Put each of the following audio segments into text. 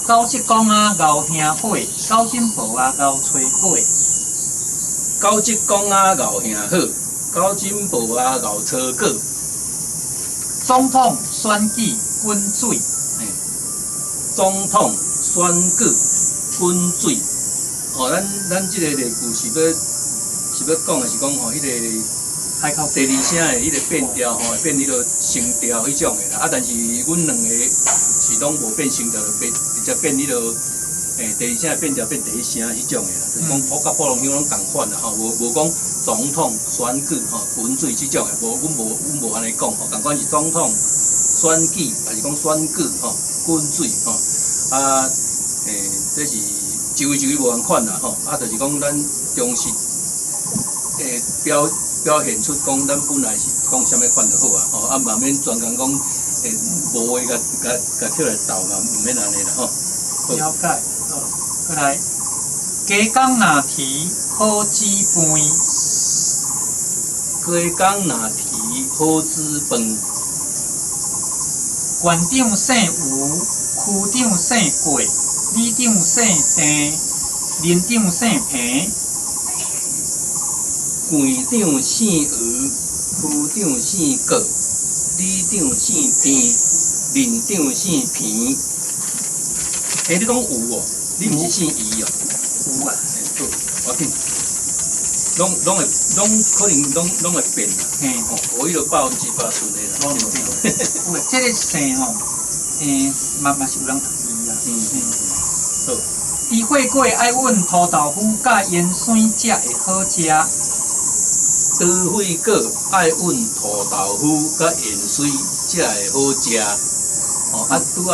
九叔公仔𠢕兄火，九珍婆仔𠢕炊粿。九叔公仔𠢕兄好，九珍婆仔𠢕炊粿。總統選舉滾水。總統選舉滾水。哦，咱這個例句是欲講的是講吼，彼個第二聲的彼個變調吼，會變彼個聲調彼種的啦。啊，但是阮兩個是攏無變聲調，就變直接變彼個第二聲的變調變第一聲彼種的啦。就是講普佮普通鄉攏仝款啦吼，無講總統選舉吼滾水這種的，無阮無按呢講吼，仝款是總統選舉，抑是講選舉吼滾水吼。啊，這是一位一位無仝款啦吼，啊，就是講咱忠實表現出講咱本來是講啥物款就好啊，吼，啊嘛免專工講無的共共共捡來鬥嘛，毋免按呢啦吼。了解，好，過來，雞公若啼好煮飯。雞公若啼好煮飯。縣長姓吳，區長姓郭，里長姓鄭，鄰長姓彭。縣長姓吳，區長姓郭，里長姓鄭，鄰長姓彭。你講吳哦？你毋是姓余哦？有啊。好，無要緊，攏會攏可能攏會變啦。吼，無彼個100%順的啦。攏會變。有的，這个姓吼，嘛是有人讀伊啦。好。豬血粿愛塭塗豆腐佮芫荽才會好食。豬血粿愛塭塗豆腐佮芫荽才會好食。吼，啊，拄仔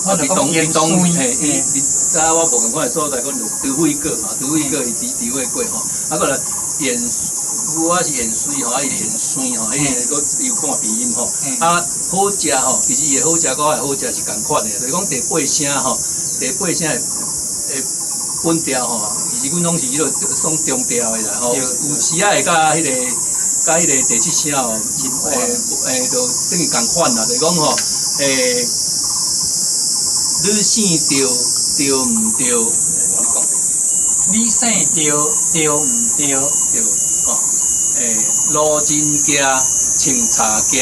我就講芫荽。嘿，伊早我無仝款的所在講就豬血粿嘛，豬血粿是豬血粿吼，啊閣來芫，我是芫荽吼，啊伊芫荽吼，彼个閣有看鼻音吼，啊好食吼，其實伊的好食佮我的好食是仝款的，就是講第八聲吼，第八聲的本調吼，其實阮攏是彼个算中調的啦吼，有時仔會佮彼个第七聲吼，就等於仝款啦，就是講吼，你姓趙，對毋對？我你講。你姓趙，對毋對？對，吼，盧真行，穿插行。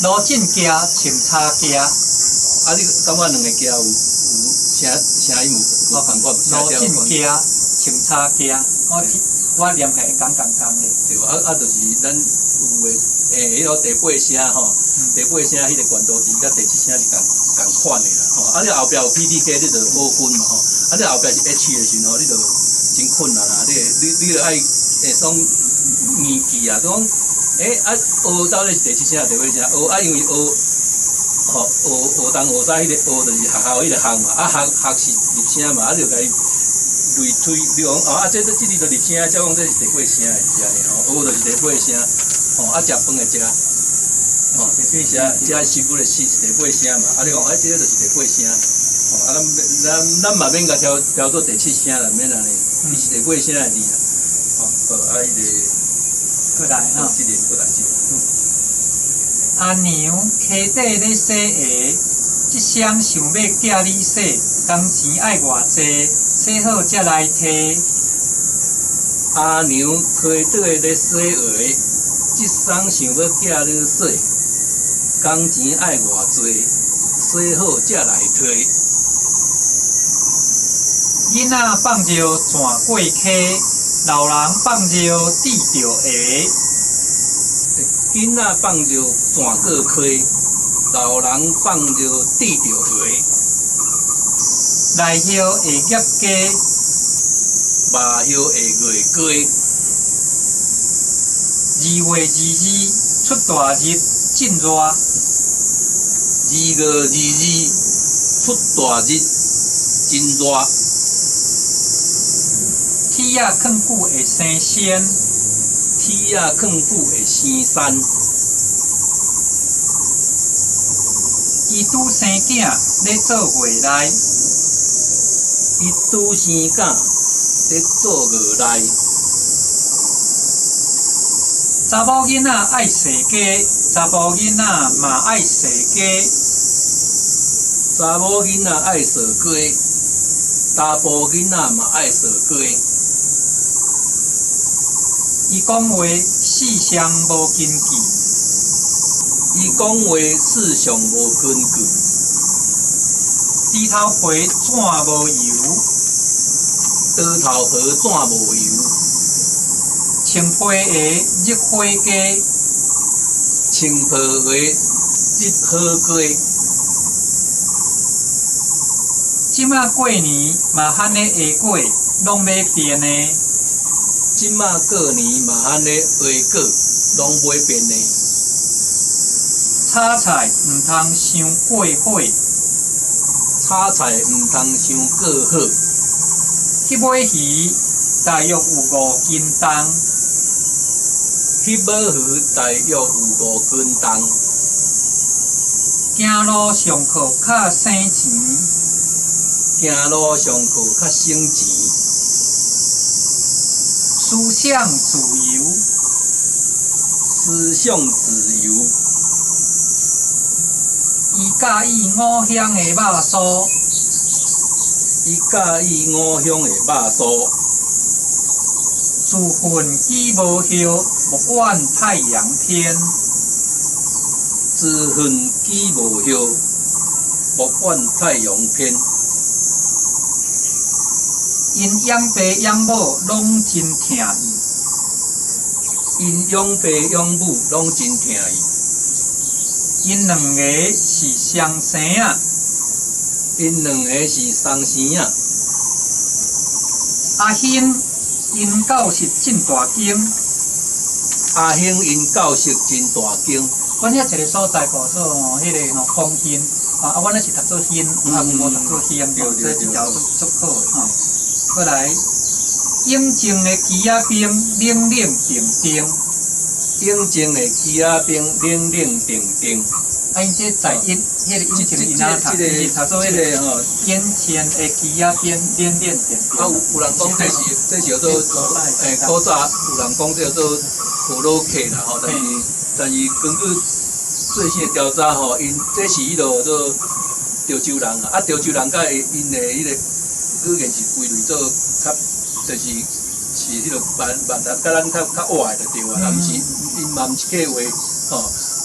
盧真行，穿插行。啊，你感覺兩个行有聲音有仝款無？盧真行，穿插行，我念起來會仝仝仝的。對，啊，就是咱有的，彼个第八聲吼，第八聲彼个懸濁字佮第七聲是仝仝款的啦，吼。啊，你後壁有 P D K，你就好分嘛吼。啊，你後壁是 H 的時陣吼，你就真困難啦。你著愛創硬記啊，就講，啊，學到底是第七聲抑第八聲？學啊，因為學，吼，學學東學西，彼個學就是學校彼個學嘛，啊，學學是入聲嘛，啊，你就共伊類推，你講哦，啊，這字就入聲，才講這是第八聲的是按呢吼，學就是第八聲，吼，啊，食飯的食，吼，食食食物的食是第八聲嘛，啊，你講，這个就是第八聲，吼，啊，咱嘛免共調做第七聲啦，免按呢，伊是第八聲的字啦，吼，好，啊，彼个，過來吼，這个過來這个。阿娘溪底咧洗鞋，這雙想欲寄你洗，工錢愛偌濟，洗好才來提。阿娘溪底咧洗鞋，這雙想欲寄你洗，工錢愛偌濟，洗好才來提。囡仔放尿轉過溪，老人放尿滴著鞋。囡仔放尿轉過溪，老人放尿滴著鞋。內葉會醃雞，外葉會月雞。2月22出大日，真熱。2月22出大日，真熱。鐵仔囥久會生鉎，鐵仔囥久會生鉎。伊拄生囝咧做月內，伊拄生囝咧做月內。查某囡仔愛踅街，查埔囡仔嘛愛踅街。查某囡仔愛踅街，查埔囡仔嘛愛踅街。伊講話四上無根據，伊講話四上無根據。豬頭皮紙無油，豬頭皮紙無油。穿皮鞋入火雞，穿皮鞋入火雞。這馬過年嘛罕咧下果，攏買便的。這馬過年嘛罕咧下果，攏買便的。炒菜毋通傷過火，炒菜毋通傷過火。彼尾魚大約有5斤重，彼尾魚大約有5斤重。行路上課較省錢，行路上課較省錢。思想自由，思想自由。伊佮意五香的肉酥，伊佮意五香的肉酥。自恨枝無葉，莫怨太陽天。自恨枝無葉，莫怨太陽偏。𪜶養爸養母攏真疼伊。𪜶養爸養母攏真疼伊。𪜶兩个是雙生仔。𪜶兩个是雙生仔。阿興𪜶教室真大間。阿興𪜶教室真大間。阮遐一个所在叫做吼，彼个吼講興，啊，阮咧是讀做興，啊，無讀做興，所以這條足足好的吼。過來，永靖的枝仔冰冷冷定定。永靖的枝仔冰冷冷定定。啊，𪜶這在音，彼个永靖𪜶哪讀？是讀做彼个吼，眼前的枝仔冰冷冷定定。啊，有人講這是叫做古早有人講這叫做河洛客啦吼，但是根據最新的調查吼，𪜶這是彼落做潮州人啊，啊潮州人佮𪜶的彼个語言是歸類做較，就是彼落閩閩南佮咱較較倚的就對啊，毋是𪜶嘛毋是客話吼，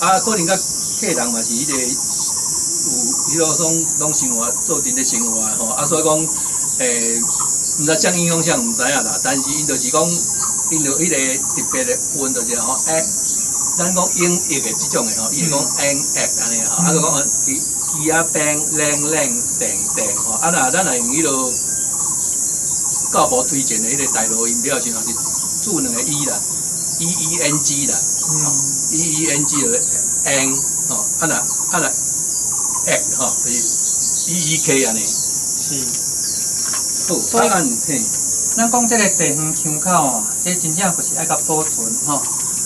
啊可能佮客人嘛是彼个有彼落攏生活做陣咧生活吼，啊所以講毋知啥影響啥毋知影啦，但是𪜶就是講𪜶就彼個特別的音就是吼，咱講音譯的這種的吼，伊會講音譯按呢吼，啊就講枝枝仔冰冷冷定定吼，啊若咱若用彼落教部推薦的彼個大陸音標時陣，是注兩個 E 啦，E E N G 啦，E E N G 就是 eng 吼，啊若ek 吼就是 E E K 按呢。是。好，所以啊嘿，咱講這个地方腔口哦，這真正就是愛共保存吼，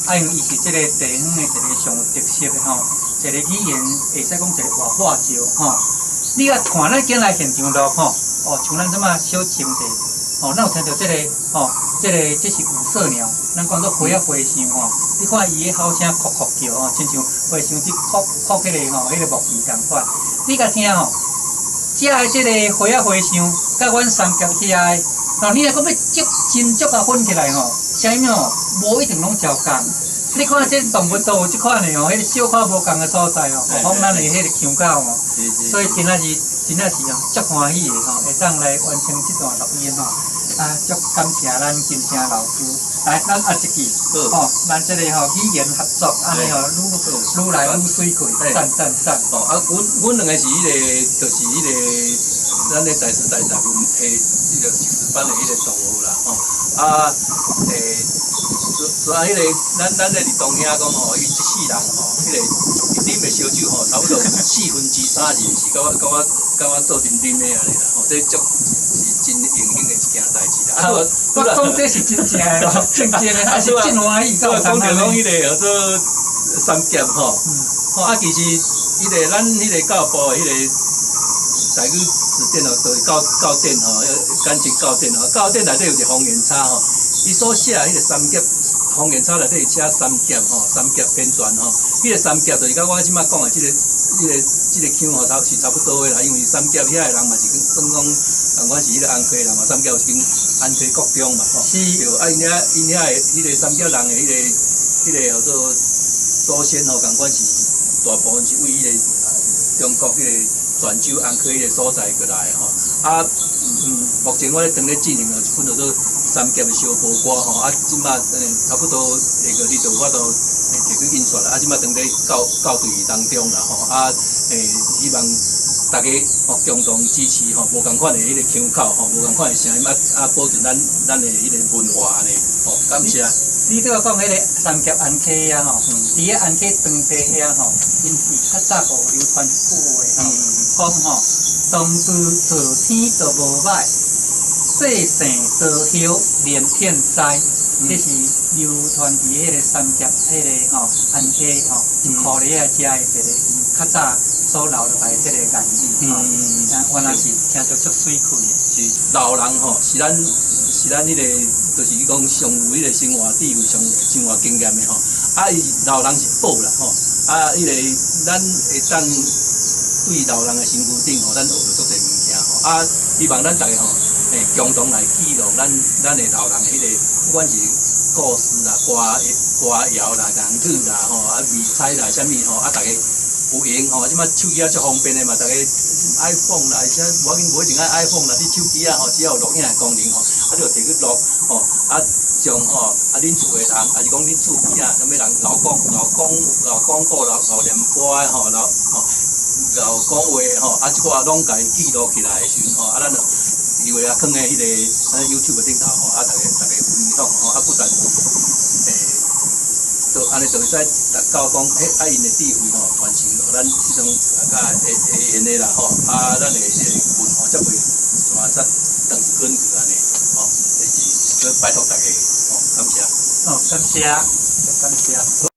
啊，因為伊是這个地方的一个上有特色的吼，一個語言會使講一個活化石吼。你啊看咱今來現場錄吼，哦，像咱這馬小靜者，哦，咱有聽著這個吼，這个這是五色鳥，咱講做花仔和尚吼，你看伊的吼聲哭哭叫吼，親像和尚佇哭哭彼个吼，彼个木魚仝款。你共聽吼，遮的這个花仔和尚，佮阮三峽遐的，哦，你若閣欲足真足共分起來吼，聲音吼無一定攏相仝。你看這動物都有這款的吼，彼个小可無仝的所在吼，講咱的彼個腔口吼，所以今仔日真正是哦，足歡喜的吼，會當來完成這段錄音吼，啊，足感謝咱金城老師。來，咱後一句，吼，咱這個吼語言合作，按呢吼，愈愈來愈媠氣，讚讚讚。哦，啊，阮兩個是彼個，就是彼個，咱咧台師大雜文系彼個碩士班的彼個同學啦，吼，啊，所以彼個，咱咧佇東兄講吼，伊一世人吼，彼個伊啉的燒酒吼，差不多3/4是佮我做陣啉的按呢啦，吼，這足是真榮幸的一件代誌啦。啊，我講這是真正的咯，真正的，還是真歡喜。講著講彼個叫做三峽吼，吼啊，其實彼個咱彼個教部的彼個台語詞典哦，就是教教典吼，簡稱教典吼，教典內底有一個方言冊吼，伊所寫彼個三峽方言冊內底寫三峽吼，三峽編纂吼，彼個三峽就是佮我這擺講的這個。這個腔吼，差是差不多的啦，因為三峽遐的人嘛是算講，仝款是彼個安溪人嘛，三峽是經安溪國中嘛，吼。對，啊，𪜶遐的彼個三峽人的彼個叫做祖先吼，仝款是大部分是為彼個中國彼個泉州安溪彼個所在過來的吼。啊，目前我咧當咧進行的一本叫做《三峽的燒婆歌》吼，啊，這馬差不多下個月就有法度提去印刷啦，啊，這馬當咧校校對當中啦吼，啊，希望大家吼共同支持吼，無仝款的彼個腔口吼，無仝款的聲音，啊啊，保存咱的彼個文化按呢，吼，感謝。你拄仔講彼個三峽安溪啊吼，佇咧安溪當地遐吼，𪜶是較早就流傳一句話吼，講吼，當初做天就無歹，細姓多葉連片栽，這是流傳佇彼個三峽彼個吼安溪吼，一箍里仔遮的一個較早所留落來這個諺語吼，原來是聽著足媠氣的。是老人吼，是咱彼個，就是講上有彼個生活智慧、上生活經驗的吼。啊，伊老人是寶啦吼。啊，彼個咱會當對老人的身軀頂吼，咱學著足濟物件吼。啊，希望咱逐家吼，共同來記錄咱的老人的彼個，不管是故事啦、歌謠啦、諺語啦吼，啊，迷彩啦，啥物吼，啊，逐家有閒吼，這馬手機仔足方便的嘛，逐家 iPhone 啦，而且無要緊，無一定愛 iPhone 啦，你手機仔吼，只要有錄影的功能吼，啊，你就提去錄吼，啊，將吼，啊，恁厝的人，抑是講恁厝邊仔啥物人𠢕講𠢕講𠢕講古𠢕𠢕念歌的吼，𠢕吼𠢕講話吼，啊，這寡攏共伊記錄起來的時陣吼，啊，咱就伊話啊，囥佇彼個咱 YouTube 頂頭吼，啊，逐家逐家分享吼，啊，不但就按呢就會使達到講，彼啊𪜶的智慧吼，傳承予咱這種較會會閒的啦吼，啊，咱的這個文化才袂煞煞斷根去按呢，吼，這是閣拜託大家，吼，感謝。哦，感謝，感謝。